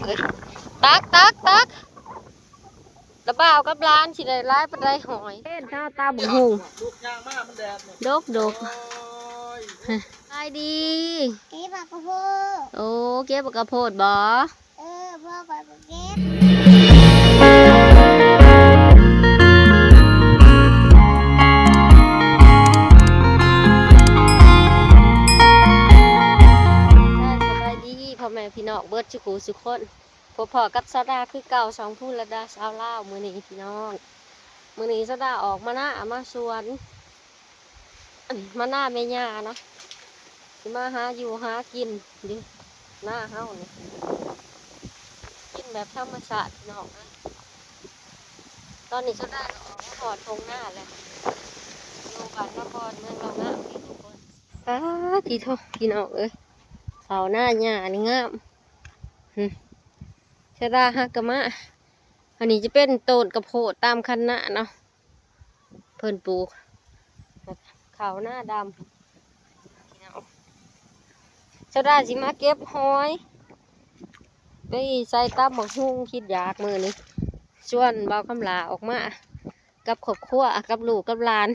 ຕັກ ຕັກ ຕັກ ລະບ່າວກັບຫຼານຊິໄດ້ຫຼາຍປານໃດຫອຍ. ເປັນເຈົ້າຕຳບັກຫຸ່ງ ລຸກຍ່າງມາ ມັນແດດນີ້ ດົກໆ ໂອ້ຍ ສະບາຍດີ ເກັບໝາກກະໂພດ ໂອ້ ເກັບໝາກກະໂພດບໍ? ເອີ ພໍ່ຂ້ອຍກໍເກັບ ສະບາຍດີພໍ່ແມ່ພີ່ນ້ອງເບິດສູ່ຄູ່ສູ່ຄົນ. ພົບພໍ້ກັບສາວດາຄືເກົ່າ ຊ່ອງພູລະດາຊາວລາວ. ມື້ນີ້ພີ່ນ້ອງ ມື້ນີ້ສາວດາອອກມານາມາສວນ ມານາແມ່ຍ່ານະ ຊິມາຫາຢູ່ຫາກິນຢູ່ນາເຮົານີ້ ກິນແບບທຳມະຊາດພີ່ນ້ອງເອີຍ. ຕອນນີ້ສາວດາກໍອອກມາຮອດທົ່ງນາແລ້ວ ຢູ່ບ້ານນະຄອນເມືອງລາວງາມນີ້ທຸກຄົນ. ປາດຕິໂທ ພີ່ນ້ອງເອີຍ ເຂົ້ານາຍ່ານີ້ງາມ. ຫຶ ສາວດາຫາກະມາ. ອັນນີ້ຈະເປັນຕົ້ນກະໂພດຕາມຄັນນາເນາະ ເພິ່ນປູກເຂົ້ານາດຳ. ສາວດາຊິມາເກັບຫອຍ ໄປໃສ່ຕຳບັກຫຸ່ງ ຄິດຢາກມື້ນີ້ ຊວນບ່າວຄຳຫຼ້າອອກມາກັບຄອບຄົວ ກັບລູກກັບຫຼານ.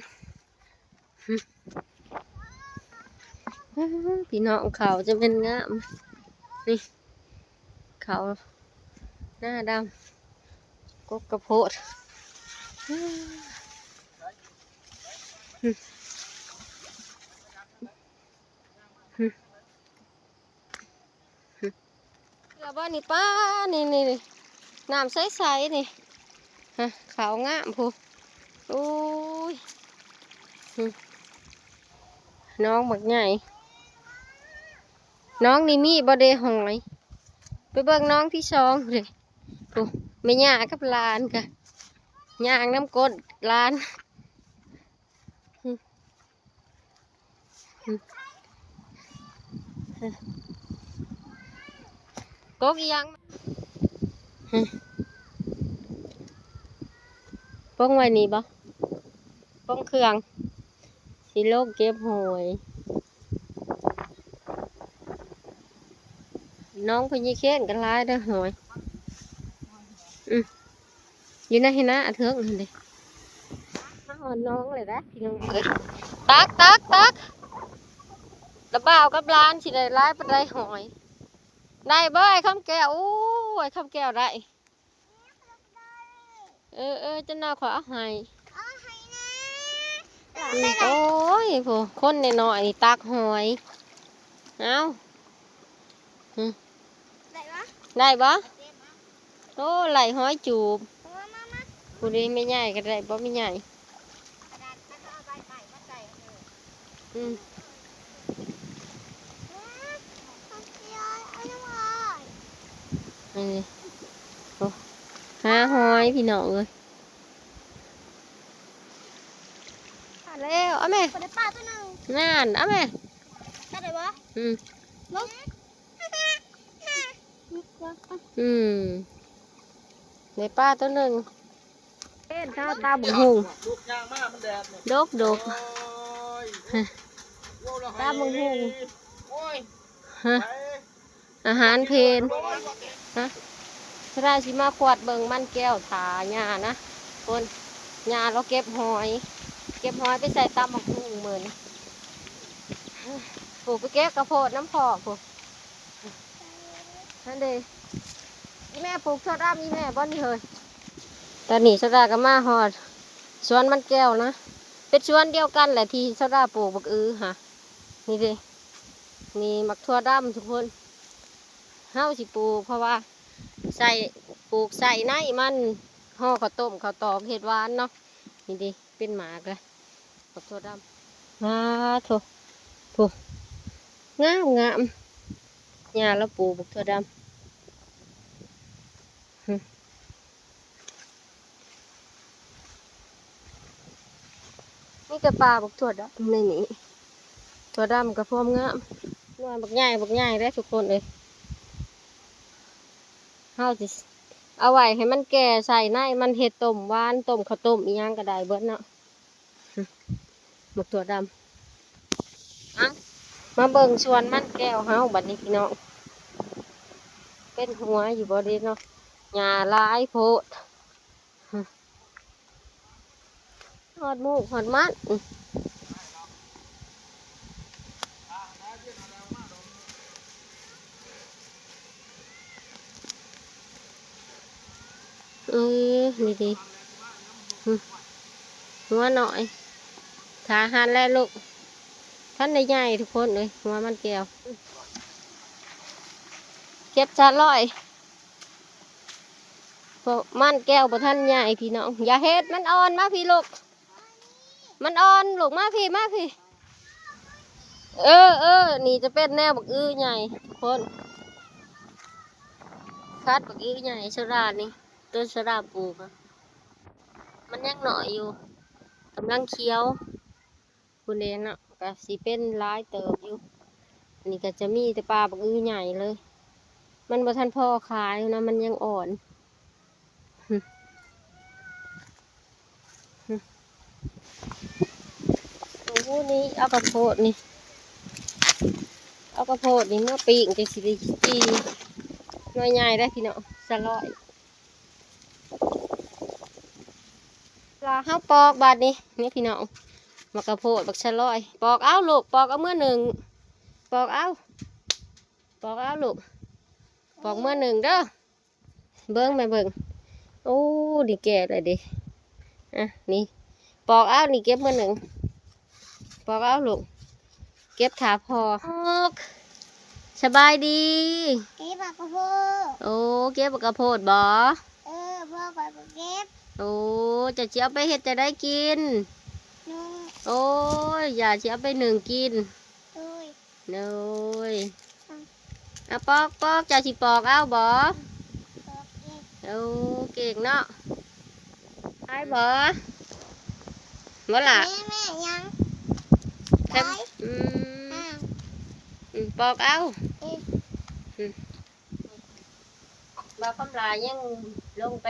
ພີ່ນ້ອງ ເຂົ້າຈະແມ່ນງາມ ນີ້ ເຂົ້ານາດຳ ກົກກະໂພດ. ເຫຼືອບໍ່ນີ້ ປ້າ ນີ້ໆ ນ້ຳໃສໆ ນີ້ ຮະ ເຂົ້າງາມພຸ້ນ. ໂອ້ຍ ໜອງບັກໃຫຍ່ ໜອງນີ້ມີບໍ່ເດຫອຍ? ໄປເບິ່ງໜອງທີສອງເດ ພຸ້ນ ແມ່ຍ່າກັບຫຼານກະຍ່າງນຳກົ້ນຫຼານ. ກົກອີ່ຫຍັງ? ປົງໄວ້ນີ້ບໍ່? ປົງເຄື່ອງ ຊິລົງເກັບຫອຍ. ໜອງພະຍາເຄນກໍຫຼາຍເດີຫອຍ. ອື ຢູ່ໃນໄຮ່ນາເທິງຫັ້ນເດ. ມາຮອດໜອງແລ້ວເດ້ພີ່ນ້ອງເອີຍ. ຕັກ ຕັກ ຕັກ ລະບ່າວກັບຫຼານຊິໄດ້ຫຼາຍປານໃດຫອຍ. ໄດ້ບໍ່ອ້າຍຄຳແກ້ວ? ໂອ້ ອ້າຍຄຳແກ້ວໄດ້. ເອີ ເອີ ຈັກໜ້ອຍຂ້ອຍເອົາໃຫ້. ອືມ ໂອ້ຍ ຜູ້ຄົນນ້ອຍໆນີ້ຕັກຫອຍ. ເອົາ ໄດ້ບໍ່? ໄດ້ບໍ່? ໂອ້ ໄລ່ຫອຍຈູບ. ມາ ມາ ມາ ຜູ້ນີ້ແມ່ໃຫຍ່ກໍໄດ້ບໍ່ແມ່ໃຫຍ່? ອືມ ນີ້ ໂອ້ ຫາຫອຍພີ່ນ້ອງເອີຍ. ມາແລ້ວ ເອົາແມ່ ໄດ້ປາຕົວໜຶ່ງ ນັ້ນ ເອົາແມ່ ໄດ້ບໍ່? ອືມ ເບິ່ງ ອືມ ໄດ້ປາຕົວໜຶ່ງ. ເປັນເຈົ້າຕຳບັກຫຸ່ງ ລຸກຍ່າງມາ ມັນແດດນີ້ ດົກໆ ໂອ້ຍ ຕຳບັກຫຸ່ງ ໂອ້ຍ ຮະ ອາຫານເພນ ຮະ ສາວດາຊິມາຂວດເບິ່ງມັນແກ້ວຖ້າຍ່ານະ ຄົນ ຍ່າລາວເກັບຫອຍ ເກັບຫອຍໄປໃສ່ຕຳບັກຫຸ່ງມື້ນີ້. ໂອ້ ໄປເກັບກະໂພດນຳພໍ່ພຸ້ນ. ຫັ້ນເດ ອີ່ແມ່ປູກຖົ່ວດຳ ອີ່ແມ່ບໍ່ນີ້ເຮີ້ຍ. ຕອນນີ້ສາວດາກໍມາຮອດສວນມັນແກ້ວນະ ເປັນສວນດຽວກັນແຫຼະທີ່ສາວດາປູກບັກອືຫະ. ນີ້ເດ ນີ້ໝາກຖົ່ວດຳທຸກຄົນ ເຮົາຊິປູກ ເພາະວ່າໃສ່ ປູກໃສ່ໃນມັນ ຫໍ່ເຂົ້າຕົ້ມເຂົ້າຕອກເຮັດຫວານເນາະ. ນີ້ເດ ເປັນໝາກລະ ບັກຖົ່ວດຳ ປາໂທ້ ພຸ້ນ ງາມໆ ຍ່າລາວປູກບັກຖົ່ວດຳ. ຫຶ ມີແຕ່ປ່າບັກຖົ່ວດຳໃນນີ້ ຖົ່ວດຳກໍພວມງາມ ໜ່ວຍບັກໃຫຍ່ ບັກໃຫຍ່ເດ້ທຸກຄົນເອີຍ. ເຮົາຊິເອົາໄວ້ໃຫ້ມັນແກ່ ໃສ່ໃນມັນເຮັດຕົ້ມຫວານ ຕົ້ມເຂົ້າຕົ້ມອີ່ຫຍັງກໍໄດ້ເບິດເນາະ. ໝາກຖົ່ວດຳ ເອົ້າ ມາເບິ່ງສວນມັນແກ້ວເຮົາບັດນີ້ພີ່ນ້ອງ. ເປັນຫົວຢູ່ບໍ່ເດເນາະ ຫຍ້າຫຼາຍໂພດ. ຮອດໝູກຮອດມັນ. ເອີ ນີ້ເດ ຫົວນ້ອຍ ຖ້າຫັ້ນແຫຼະລູກ ທັນໄດ້ໃຫຍ່ທຸກຄົນເອີຍ ຫົວມັນແກ້ວ. ເກັບຊະລອຍ ພວກມັນແກ້ວບໍ່ທັນໃຫຍ່ພີ່ນ້ອງ. ຢ່າເຮັດ ມັນອ່ອນ ມາພີ້ລູກ ມັນອ່ອນລູກ ມາພີ້ ມາພີ້. ເອີ ເອີ ນີ້ຈະເປັນແນວບັກອືໃຫຍ່ທຸກຄົນ ຄັດບັກອືໃຫຍ່ ໂຊດານີ້ ຕົ້ນໂຊດາປູກ ມັນຍັງນ້ອຍຢູ່ ກຳລັງຂຽວ. ພຸ້ນເດເນາະ ກະຊິເປັນຫຼາຍເຕີບຢູ່. ອັນນີ້ກະຈະມີແຕ່ປ່າບັກອືໃຫຍ່ເລີຍ ມັນບໍ່ທັນພໍຂາຍນະ ມັນຍັງອ່ອນ. ໂອ້ ນີ້ເອົາກະໂພດນີ້ ເອົາກະໂພດນີ້ມາປີ້ງ ຈັ່ງຊິໄດ້ຈີ່ ໜ່ວຍໃຫຍ່ໄດ໋ພີ່ນ້ອງ ຊະລອຍ. ລະເຮົາປອກບາດນີ້ ນີ້ພີ່ນ້ອງ ໝາກກະໂພດ ບັກຊະລອຍ ປອກເອົາລູກ ປອກເອົາເມືອໜຶ້ງ ປອກເອົາ ປອກເອົາລູກ ປອກເມືອໜຶ້ງເດີ. ເບິ່ງແມ່ເບິ່ງ ໂອ້ ນີ້ແກ່ແລ້ວເດ ອ່ະ ນີ້ ປອກເອົາ ນີ້ເກັບເມືອໜຶ້ງ ປອກເອົາລູກ ເກັບຖ້າພໍ່. ສະບາຍດີ ເກັບໝາກກະໂພດ. ໂອ້ ເກັບໝາກກະໂພດບໍ? ເອີ ພໍ່ຂ້ອຍບໍ່ເກັບ. ໂອ້ ເຈົ້າຊິເອົາໄປເຮັດຈັ່ງໃດກິນ? ໜຶ້ງ. ໂອ້ຍ ຢ່າ ຊິເອົາໄປໜຶ້ງກິນ. ໂດຍ ໂດຍ. ອືມ ອາ ປອກ ປອກ ເຈົ້າຊິປອກເອົາບໍ? ປອກເອງ. ໂອ້ ເກັ່ງເນາະ. ໄດ້ບໍ? ບໍ່ລະ? ແມ່ ແມ່ຫຍັງ? ໄດ້. ອືມ ອືມ ປອກເອົາ. ເອີ ອືມ. ບ່າວຄຳຫຼາຍຍັງລົງໄປ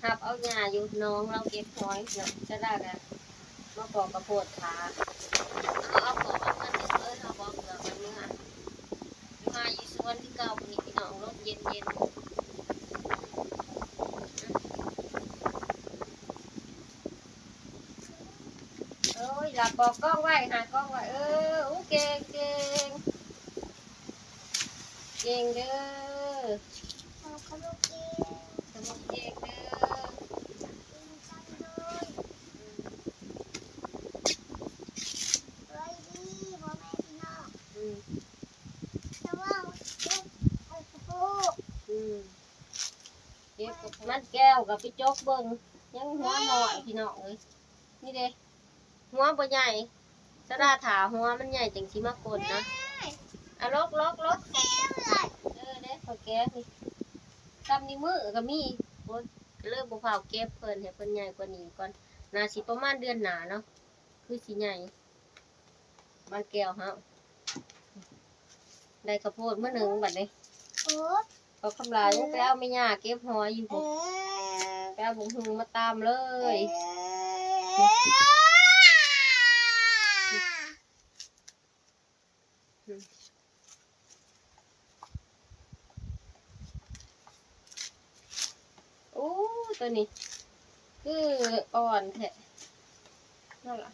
ຮັບເອົາຫຍ້າຢູ່ໜອງ ລາວເກັບຫອຍເນາະ ສະດາກະມາປອກກະໂພດຖ້າ ເຮົາເອົາຂອງເອົາເງິນເດີ ເຮົາບໍ່ເພື່ອກັນເມືອ ຢູ່ຫາຢູ່ສວນຄືເກົ່າ ມື້ນີ້ພີ່ນ້ອງ ລົມເຢັນໆ. ໂອ້ຍ ລະປອກກ້ອງໄວ້ ຫາກ້ອງໄວ້ ເອີ ໂອ້ ເກັ່ງ ເກັ່ງ ເກັ່ງເດີ ຂະໜົມເກັ່ງເດີ ເອີ ສະບາຍດີພໍ່ແມ່ພີ່ນ້ອງ ອືມ ສະບາຍດີ ເກັບເອົາກະໂພດ ອືມ ເກັບກະໂພດ ມັນແກ້ວກະໄປຈົກເບິ່ງ ຍັງຫົວນ້ອຍພີ່ນ້ອງເອີຍ ນີ້ເດ ຫົວບໍ່ໃຫຍ່ ສະດາຖ້າຫົວມັນໃຫຍ່ຈັ່ງຊິມາກົນນະ ອາ ລົກ ລົກ ລົກ ແກ້ວເລີຍ ເອີ ເດ້ ຂ້ອຍແກ້ວນີ້ ຊຳນິ້ວມືກະມີ ໂອ້ຍ ກະເລີຍບໍ່ຟ້າວເກັບເພິ່ນ ໃຫ້ເພິ່ນໃຫຍ່ກວ່ານີ້ກ່ອນ ໜ້າຊິປະມານເດືອນໜ້າເນາະ ຄືຊິໃຫຍ່ ມັນແກ້ວເຮົາ ໄດ້ກະໂພດມື້ໜຶ່ງບັດນີ້ ໂອ້ ພໍ່ຄຳຫຼາຍຍັງໄປເອົາແມ່ຍ່າເກັບຫອຍຢູ່ພຸ້ນ ເອີ ໄປເອົາບັກຫຸ່ງມາຕຳເລີຍ ເອີ ໂອ້ ໂຕນີ້ຄືອ່ອນແທ້ ນັ້ນລະ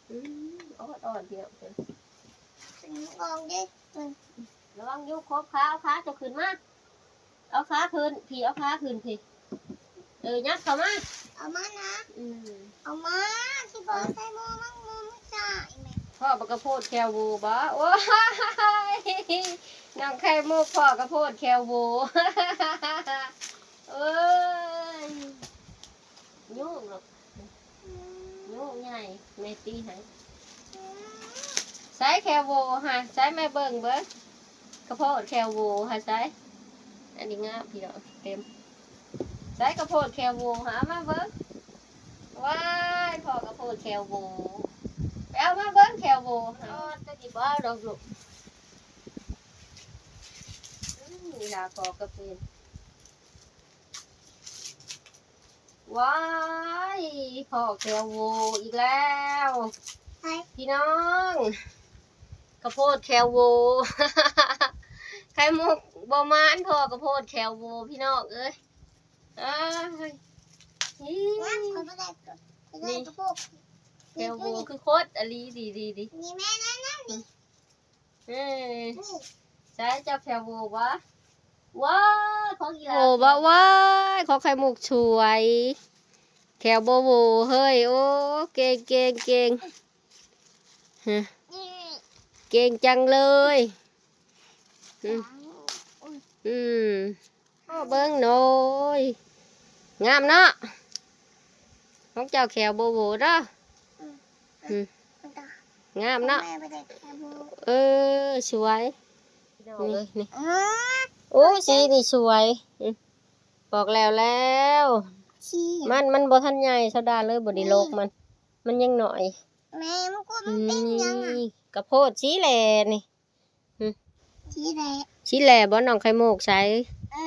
ອືມ ອ່ອນໆ ພີ່ນ້ອງ ລະວັງເດ້ ລະວັງຢູ່ ຄົບຂາ ເອົາຂາເຈົ້າຂຶ້ນມາ ເອົາຂາຂຶ້ນ ພີ້ ເອົາຂາຂຶ້ນພີ້ ເອີ ຍັບເຂົ້າມາ ເອົາມານະ ອືມ ເອົາມາ ຊິບໍ່ໃສ່ໝໍ້ມັງ ໝໍ້ມັນສາຍແມ່ ພໍ້ບັກກະໂພດແຂ້ວໂຫວ່ບໍ? ໂອ້ຍ ນ້ອງໄຂ່ມຸກ ພໍ້ກະໂພດແຂ້ວໂຫວ່ ເອີຍ ຫຍຸ້ງເນາະ ຫຍຸ້ງໃຫຍ່ ແມ່ຕີໃຫ້ ໃສແຂ້ວໂຫວ່ຫັ້ນ ໃສແມ່ເບິ່ງເບິ່ງ ກະໂພດແຂ້ວໂຫວ່ຫັ້ນໃສ ອັນນີ້ງາມພີ່ນ້ອງ ເຕັມ ໃສກະໂພດແຂ້ວໂຫວ່ຫັ້ນ ເອົາມາເບິ່ງ ວ້າຍ ພໍ້ກະໂພດແຂ້ວໂຫວ່ ໄປເອົາມາເບິ່ງແຂ້ວໂຫວ່ ອໍ ໂຕນີ້ບໍ່ເອົາດອກລູກ ອືມ ນີ້ລະພໍ້ກະເປັນ ວ້າຍ ພໍ້ແຂ້ວໂຫວ່ອີກແລ້ວ ໃຜ? ພີ່ນ້ອງ ກະໂພດແຂ້ວໂຫວ່ ຂ ຂ່ມຸກບໍ່ໝານ ເພາະວ່າກະໂພດແຂ້ວໂຫວ່ພີ່ນ້ອງເອີຍ. ອ້າຍ ນີ້ ງາມ ຂ້ອຍບໍ່ໄດ້ ຂ້ອຍບໍ່ໄດ້ ນີ້ ກະໂພດ ແຂ້ວໂຫວ່ຄືໂຄດອີ່ຫຼີ ດີໆໆ ນີ້ແມ່ນອັນນັ້ນນີ້. ເອີ ນີ້ ໃສເຈົ້າແຂ້ວໂຫວ່ບໍ່? ວ້າຍ ຂອງອີ່ຫຼ້າ ໂຫວ່ບໍ່? ວ້າຍ ຂອງໄຂ່ມຸກສວຍ ແຂ້ວບໍ່ໂຫວ່ເຮີ້ຍ. ໂອ້ ເກັ່ງ ເກັ່ງ ເກັ່ງ ຮະ ນີ້ ເກັ່ງຈັງເລີຍ. ອືມ ອືມ ໂອ້ ເບິ່ງໂດຍ ງາມເນາະ ຂອງເຈົ້າແຂ້ວບໍ່ໂຫວ່ເນາະ. ອືມ ອືມ ງາມເນາະ ແມ່ບໍ່ໄດ້ແຂ້ວໂຫວ່. ເອີ ສວຍ ນີ້ ນີ້ ໂອ້ ສີນີ້ສວຍ. ອືມ ບອກແລ້ວ ແລ້ວ ສີ ມັນ ມັນບໍ່ທັນໃຫຍ່ ຊາວດາເລີຍບໍ່ໄດ້ລົກມັນ ມັນຍັງນ້ອຍ. ແມ່ ມັນກໍ ມັນເປັນຫຍັງອະ? ອືມ ກະໂພດສີແຫຼະນີ້. ຫຶ ສີແຫຼະ ສີແຫຼະບໍ່ ນ້ອງໄຂ່ມຸກໃສ? ເອີ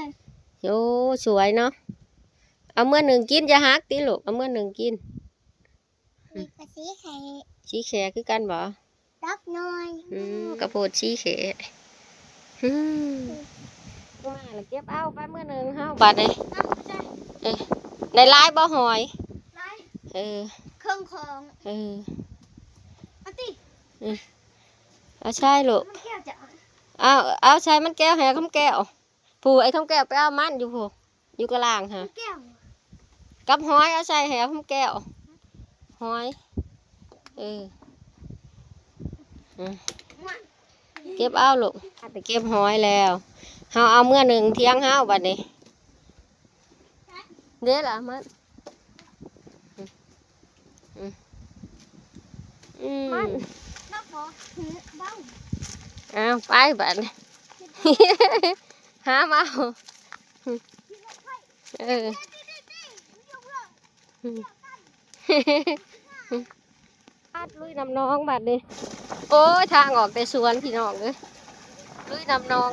ໂອ້ ສວຍເນາະ. ເອົາເມືອໜຶ້ງກິນ ຢ່າຫັກຕິລູກ ເອົາເມືອໜຶ້ງກິນ. ນີ້ກະສີແຂ ສີແຂຄືກັນບໍ່? ດັກໜ້ອຍ. ອືມ ກະໂພດສີແຂ. ອືມ ມາລະເກັບເອົາໄປເມືອໜຶ້ງເຮົາບາດນີ້. ເອີ ໄດ້ຫຼາຍບໍ່ຫອຍ? ຫຼາຍ. ເອີ ເຄິ່ງຂອງ. ເອີ ເອົາຕິ. ອືມ ເອົາໃສ່ລູກ ເອົາ ເອົາໃສ່ມັນແກ້ວ ໃຫ້ຄຳແກ້ວ. ຜູ້ ໄອ້ຄຳແກ້ວໄປເອົາມັນຢູ່ຜູ້ ຢູ່ກະລາງຫາ ແກ້ວ ກັບຫອຍ ເອົາໃສ່ໃຫ້ຄຳແກ້ວ ຫອຍ. ເອີ ອືມ ເກັບເອົາລູກ ໄປເກັບຫອຍແລ້ວ ເຮົາເອົາເມືອໜຶ້ງຖຽງເຮົາບາດນີ້. ເດ້ລະມັນ ອືມ ອືມ ມັນ ເອົາ ໄປບາດນີ້ ຫາມາເອົາ. ເອີ ອືມ ລຸຍນ້ຳໜອງບາດນີ້. ໂອ້ຍ ທາງອອກແຕ່ສວນພີ່ນ້ອງເອີຍ ລຸຍນ້ຳໜອງ.